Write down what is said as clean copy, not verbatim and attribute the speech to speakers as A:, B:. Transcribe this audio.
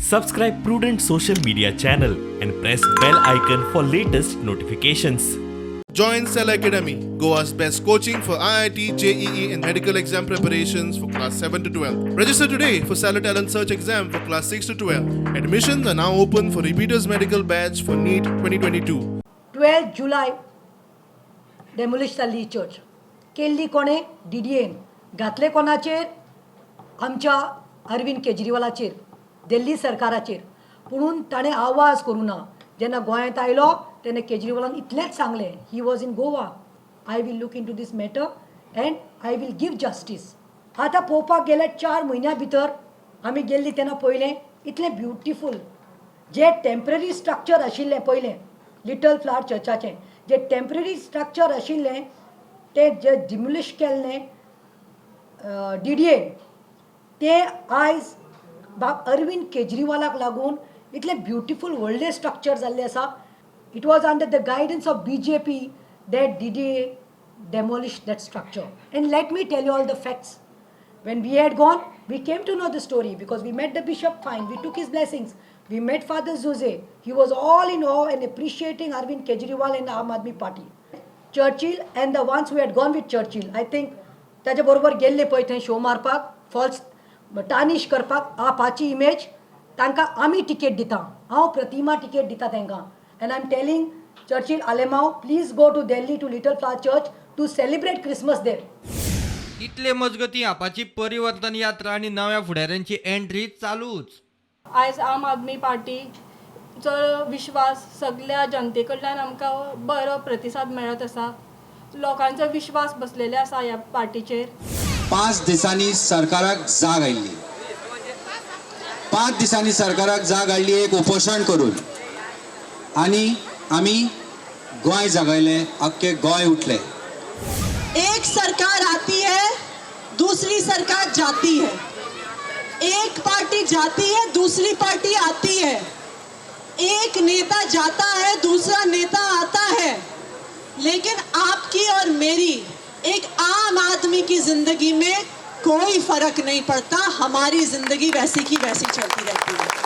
A: Subscribe Prudent social media channel and press bell icon for latest notifications.
B: Join Cell Academy, Goa's best coaching for IIT, JEE, and medical exam preparations for class 7 to 12. Register today for Cellar Talent Search exam for class 6 to 12. Admissions are now open for repeaters medical batch for NEET 2022.
C: 12 July demolish जाल्ली ही church. केल्ली कोणें? DDN. घातले कोणाचेर? आमच्या अरविंद केजरीवालाचेर, दिल्ली सरकाराचेर. पुणून ताणें आवाज करूं ना. जेन्ना गोंयांत आयलो तेन्ना केजरीवालान इतलेंच सांगलें, he was in Goa, "I will look into this matter and I will give justice." आतां पळोवपाक गेल्यार 4 म्हयन्या भितर आमी गेल्ली तेन्ना पळयलें, इतलें ब्युटिफूल जे टेंपररी स्ट्रक्चर आशिल्लें पयलें लिटल फ्लावर चर्चाचें, जे टेंपररी स्ट्रक्चर आशिल्लें तें जे डिमोलिश केल्लें डीडीएन, तें आयज बाब अरविंद केजरीवालाक लागून इतलें ब्युटिफूल व्हडलें स्ट्रक्चर जाल्लें आसा. It was under the guidance of BJP that DDA demolish that structure. And let me tell you all the facts. When we had gone, we came to know the story because we met the bishop fine, we took his blessings. We met Father Jose. He was all in awe and appreciating Arvind Kejriwal and the Aam Aadmi Party. Churchill and the ones who had gone with Churchill, I think ताच्या बरोबर गेल्ले पळय थंय show मारपाक, falls tarnish करपाक Apache image, तांकां आमी ticket दिता. हांव प्रतिमा टिकेट दिता तांकां. And I am telling Churchill Alemao, please go to Delhi, to Little Flower Church, to celebrate Christmas there.
D: इतले मजगती आपाची परिवर्तन यात्रा आनी नव्या फुडाऱ्यांची एंट्री चालूच.
E: आयज आम आदमी पार्टीचो विश्वास सगल्या जनते कडल्यान आमकां बरो प्रतिसाद मेळत आसा. लोकांचो विश्वास बसलेले आसा ह्या पार्टीचेर.
F: 5 दिसांनी सरकाराक जाग आयली. 5 दिसांनी सरकाराक जाग हाडली एक उपोशण करून आनी आमी गोंय जागयलें, अख्खे गोंय उठलें.
G: एक सरकार आती है, दूसरी सरकार जाती है. एक पार्टी जाती है, दूसरी पार्टी आती है. एक नेता जाता है, दूसरा नेता आता है. लेकिन आपकी और मेरी, एक आम आदमी की जिंदगी में कोई फर्क नहीं पड़ता. हमारी जिंदगी वैसी की वैसी चलती रहती है.